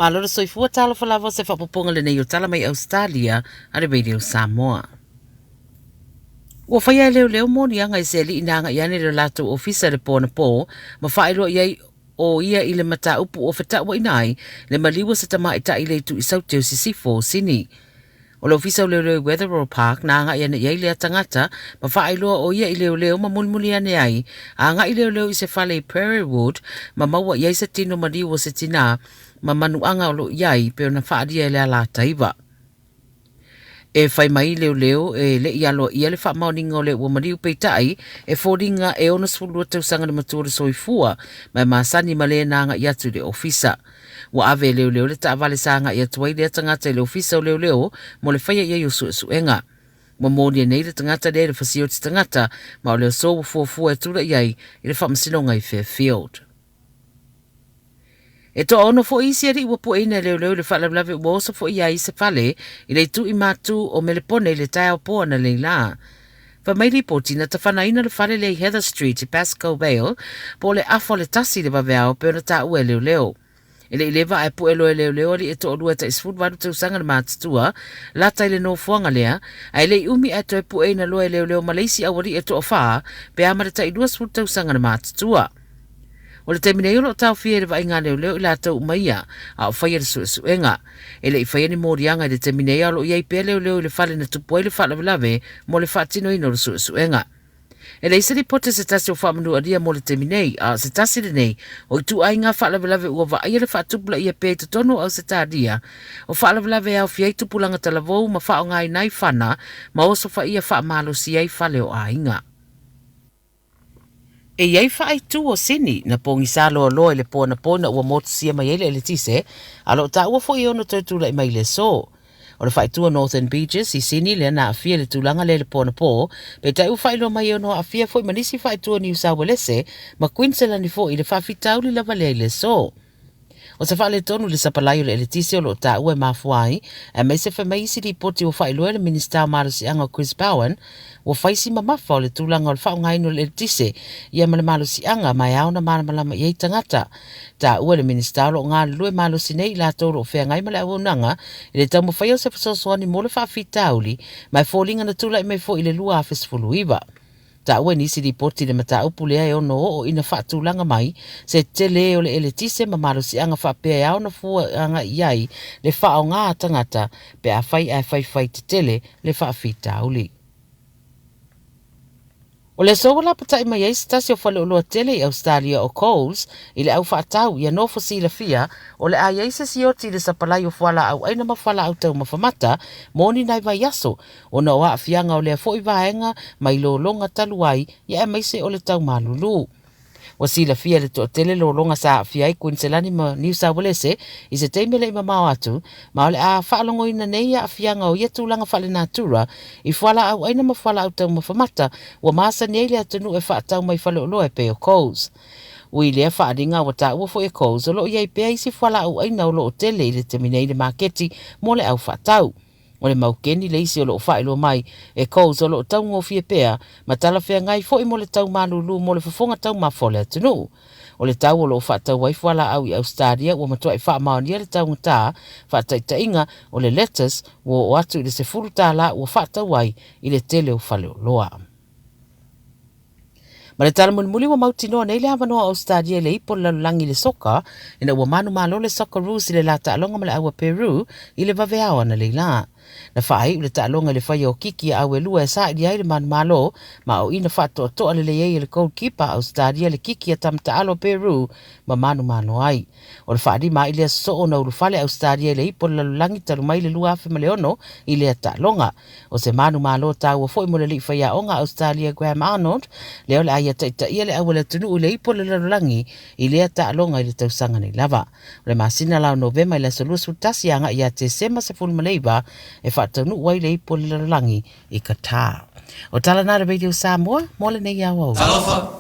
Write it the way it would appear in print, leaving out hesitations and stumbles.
Malo le soifua, talofa lava o se faaopoopoga lenei o tala mai Ausetalia a le Radio Samoa. Ua faia e leoleo moniaga i se alii na agai ane i le latou ofisa i le po anapo ma faailoa i ai o ia i le mataupu ua fetauaina ai le maliu o se tamaitai i le itu i Saute o Sisifo o Sini. O le Ofisa o Leoleo i Wetherill Park na agai ane i ai lea tagata ma faailoa o ia i leoleo ma mulimuli ane ai a agai leoleo i se fale i Prairie Wood ma maua i ai se tino maliu o se tinā ma manuaga o lo o i ai pei ona faaalia e le alataiva. E fai mai leoleo e le i aloaia le faamaoniga o le ua maliu peitai e foliga e 62 tausaga le matua o le soifua ma e masani ma le na agai atu i le ofisa. Ua ave e leoleo le taavale sa agai atu ai lea tagata i le ofisa o leoleo mo le faia i ai o suesuega. Ua molia nei le tagata lea i le fasioti tagata ma o le aso ua fuafua e tulai ai i le faamasinoga i Fairfield. E toaono foi isi alii ua pueina e leoleo i le faalavelave ua oso foi ai se fale i le itu i Matu o Melepone i le taeao po ananei lā. Fai mai lipoti na tafanaina le fale lea i Heather Street i Pascoe Vale po o le afa o le tasi i le vaveao pei ona taua e leoleo. E le i leva ae pue loa e leoleo alii e toalua e tai 18 tausaga le matutua lata i le nofoaga lea, ae le i umi ae toe pueina loa e leoleo ma le isi aualii e toafa pe a ma le tai 20 tausaga le matutua. O le taimi nei o lo o taofia i le vaaiga a leoleo i latou uma ia a o faia le suesuega. E le i faia ni moliaga i le taimi nei a o lo o i ai pea leoleo i le fale na tupu ai le faalavelave mo le faatinoina o le suesuega. E leai se lipoti a se tasi o faamanualia mo le taimi nei, a o se tasi lenei o ituaiga faalavelave ua vaaia le faatupulaia pea i totonu o Ausetalia o faalavelave e aofia ai tupulaga talavou ma faaaogaina ai fana ma osofaia faamalosi ai fale o aiga. E i ai faaitu o Sini na pogisa loaloa i le po anapo ina ua motusia mai ai le eletise, a o lo o taua foi e ono toe tulai mai i le aso. O le faaitu o Northern Beaches i Sini lea na aafia i le tulaga lea i le po anapo, peitai ua faailoa mai e ono aafia foi ma nisi faaitu o Niu Sauelese ma Kuiniselani foi i le faafitauli lava lea i le aso. O se faaletonu i le sapalai o le eletise o lo o taua e mafua ai, aemaise fai mai isi lipoti ua faailoa e le Minisita o Malosiaga o Chris Bowen, ua fai si mamafa o le tulaga o le faaaogaina o le eletise ia ma le malosiaga ma e ao ona malamalama i ai tagata. Taua e le Minisita o lo o galulue malosi nei i latou o lo o feagai ma le auaunaga i le taumafaia o se fesoasoani mo le faafitauli ma e foliga na tulai mai foi i le 2019. Taua i nisi lipoti le mataupu lea e ono oo ina faatulaga mai se tele o le eletise ma malosiaga faapea e ao ona fua agai i ai le faaaoga a tagata pe afai ae faifai tetele le faafitauli. O le aso ua lapatai mai ai se tasi o faleoloa tele i Ausetalia o Coles i le au faatau ia nofo silafia o le a i ai se sioti i le sapalai o fualaau aina ma fualaau taumafa mata mo ni nai vaiaso ona o aafiaga o lea foi vaega mai lologa talu ai ia aemaise o le tau malulu. Ua silafia e le toatele lologa sa aafia ai Kuiniselani ma Niu Sauelese i se taimi e le i mamao atu, ma o le a faalogoina nei aafiaga o ia tulaga faalenatura i fualaau aina ma fualaau taumafa mata ua masani ai le atunuu e faatau mai faleoloa e pei o Coles. Ui i lea faaaliga ua taua foi e Coles o lo o i ai pea isi fualaau aina o lo o tele i le taimi nei i le maketi mo le au faatau. O le maukeni le isi o lo o faailoa mai e Coles o lo o taugofie pea ma talafeagai foi mo le tau malulu mo le fofoga taumafa o le atunuu. O le tau o lo o faatau ai fualaau i Ausetalia ua matuai faamaonia le taugata, faataitaiga, o le lettuce ua oo atu i le $10 ua faatau ai i le tele o faleoloa. Ma le tala mulimuli ua mautinoa nei le avanoa o Ausetalia i le ipo o le lalolagi i le soka ina ua manumalo le Socceroos i le la taaloga ma le aua Peru i le vaveao analeila. Na faaiu le taaloga i le faia o kiki a au e lua e saili ai le manumalo ma o i na faatoatoa lelei ai e le goalkeeper a Ausetalia le kiki a tama taalo a Peru ma manumalo ai. O le faalima ai lea sosoo ona ulufale Ausetalia i le ipo o le lalolagi talu mai le 2006 i lea taaloga. O se manumalo taua foi mo le alii faiaoga a Ausetalia Graham Arnold, lea o le a ia taitaia le au a le atunuu i le ipu o le lalolagi i lea taaloga i le tausaga nei lava. O le masina la o Novema i le aso 21 agai ia Tesema 19 e faataunuu ai le ipu o le lalolagi i Qatar. O tala na a le Radio Samoa mo lenei aoauli. Talofa!